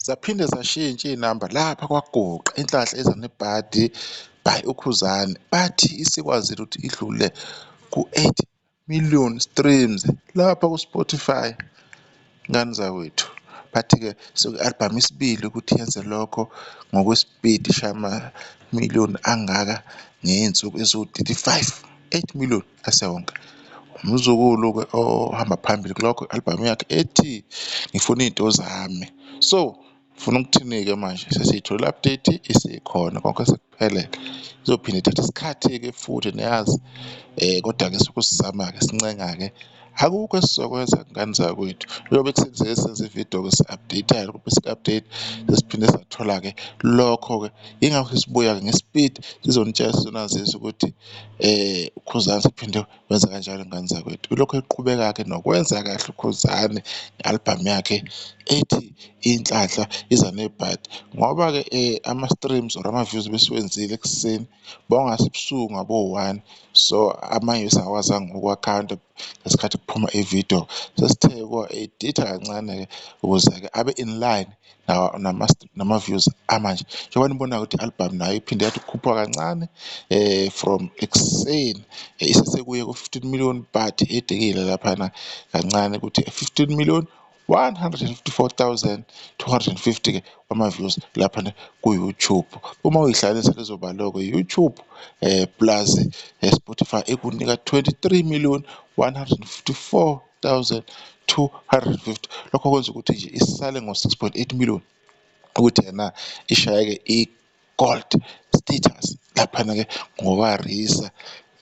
Zaphinde zashintsha iy'namba lapha kwaGuqa Inhlanhla Eza Nebhadi by uKhuzani, bathi isikwazile ukuthi idlule ku-8 million streams lapha ku-Spotify, ngane zakwethu. Bathi-ke seku-album isibili ukuthi yenze lokho ngokwesipidi, ishaye amamiliyoni angaka ngey'nsuku eziwu-35, 8 million esewonke. Umzukulu-ke ohamba phambili kulokho i-album yakhe ethi Ngifuna Iy'nto Zami. So ngifuna ukuthini-ke manje? Sesiyitholile i-update isikhona konke sekuphelele. Izophinde ithathe isikhathi-ke futhi niyazi kodwa-ke silokhu sizama-ke sincenga-ke akukho esizokwenza ngane zakwethu. Njengoba ekuseni sike senza ividiyo-ke si-update-a bese-update sesiphinde sathola-ke lokho-ke. Yingakho sesibuya-ke ngesipidi sizonitshela sizonazisa ukuthi uKhuzani sephinde wenza kanjalo ngane zakwethu. Ulokhu eqhubeka-ke nokwenza kahle uKhuzani nge-album yakhe ethi Inhlanhla Iza Nebhadi. Ngoba-ke ama-streams or ama-views besiwenzile ekuseni bowangase ebusuku ngabo-one, so amanye besingakwazanga ukuwakhawunta ngesikhathi kuphuma ividiyo. Sesithe ukuwa-editha kancane-ke ukuze-ke abe in line nama-views amanje. Njengoba nibona-ke ukuthi i-album nayo iphinde yathi ukukhuphuka kancane from ekuseni isesekuye ku-15 million but idikile laphana kancane ukuthi 15,154,250-ke ama-views laphana ku-YouTube. Uma uyihlanganisa lezo balo-ke YouTube plus Spotify ikunika 23,154,250. Lokho kwenza ukuthi nje isale ngo-6.8 million ukuthi ena ishayeke i-gold status laphana-ke ngokwa-RiSA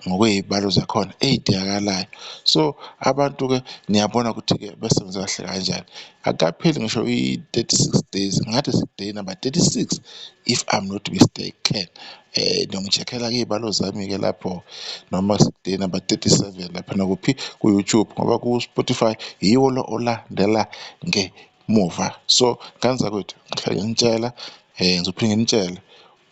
ngokwey'balo zakhona ey'dingakalayo. So abantu-ke niyabona ukuthi-ke basebenze kahle kanjani. Akukapheli ngisho i-36 days, ngathi siku-day number 36 if I'm not mistaken. Niyongi-check-ela-ke iy'balo zami-ke lapho noma siku-day number 37 laphana kuphi? Ku-YouTube ngoba ku-Spotify yiwo lo olandela ngemuva. So ngane zakwethu ngihlale nginitshela ngizophinde nginitshele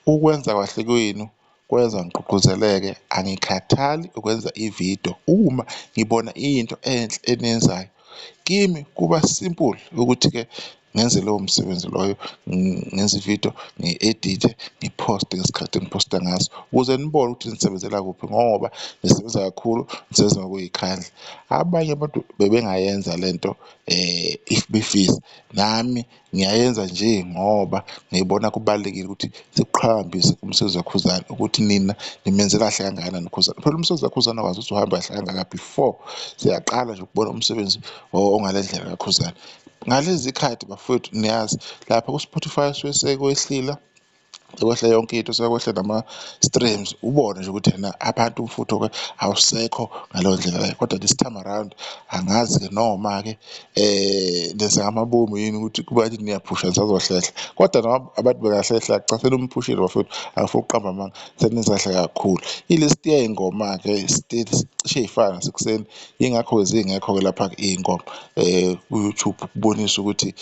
ukwenza kahle kwenu kwenza ngigqugquzeleke, angikhathali ukwenza ividiyo uma ngibona into enhle eniyenzayo. Kimi kuba simple ukuthi-ke ngenze lowo msebenzi loyo, ngenze ividiyo ngi-edithe ngiphoste ngesikhathi engiphosta ngaso ukuze nibone ukuthi nisebenzela kuphi ngoba nisebenza kakhulu, nisebenza ngokuy'khandla. Abanye abantu bebengayenza lento if befisa, nami ngiyayenza nje ngoba ngibona kubalulekile ukuthi sikuqhakambise umsebenzi kaKhuzani ukuthi nina nimenze kahle kangakanani uKhuzani. Phela umsebenzi kaKhuzani awazi ukuthi uhamba kahle kangaka before siyaqala nje ukubona umsebenzi ongale ndlela kaKhuzani. Ngalezi khathi bafowethu niyazi lapha ku-Spotify suke sekwehlile, sekwehle yonke into, sekwehle nama-streams ubone nje ukuthi ena abantu umfutho-ke awusekho ngaleyo ndlela leyo. Kodwa this time around angazi-ke noma-ke nenza ngamabomu yini ukuthi kuba ngathi niyaphusha nisazohlehla kodwa noma abantu bengahlehla cha senimphushile bafowethu, angifuni ukuqamba amanga, senenza kahle kakhulu. I-list yey'ngoma-ke still cishe y'fana nasekuseni, yingakho-ke zingekho-ke lapha-ke iy'ngoma ku-YouTube ukubonisa ukuthi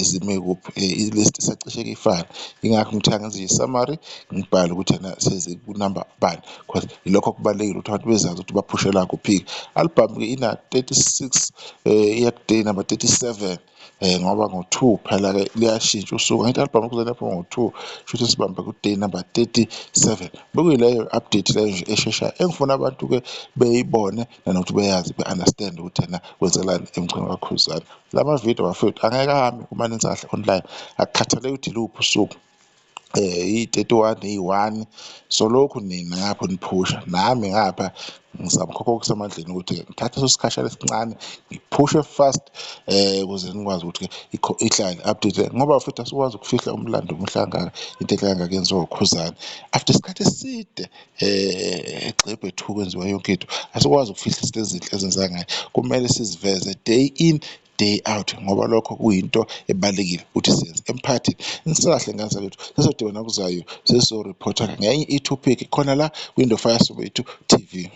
zime kuphi, i-list isacishe ifane. Yingakho ngithe angenze i-summary ngibhale ukuthi ena seziku-number bani cause ilokho okubalulekile ukuthi abantu bezazi ukuthi baphushela kuphi-ke. Album-ke ina-36, iya ku-day number 37 ngoba ngo-2 phela-ke liyashintsha usuku. Angithi i-album kuzobe yaphuma ngo-2, shuthi sibambe ku-day number 37. Bekuyileyo update leyo nje esheshayo engifuna abantu-ke beyibone nanokuthi beyazi be-understand ukuthi ena kwenzakalani emculweni kaKhuzani. La mavidiyo bafowethu angeke ame uma nenza kahle online, akukhathaleki ukuthi iluphi usuku, iyi-31, iyi-1, so lokhu nina ngapho niphusha nami ngapha ngizama khokho okusemandleni ukuthi-ke ngithathe leso sikhashana esincane ngiphushe fast ukuze nikwazi ukuthi-ke ihlale update ngoba futhi asikwazi ukufihla umlando omuhle kangaka, into enhle kangaka eyenziwa uKhuzani after isikhathi eside egxebhu ethuka kwenziwa yonke into. Asikwazi ukufihla izinto ezinhle ezenzeka ngayo, kumele siziveze day in day out ngoba lokho kuyinto ebalulekile ukuthi siyenze emphakathini. Nisekahle ngane zakwethu, sesizodibana okuzayo sesizo-report-a ngenye i-topic khona la kwiNdofaya Soweto TV.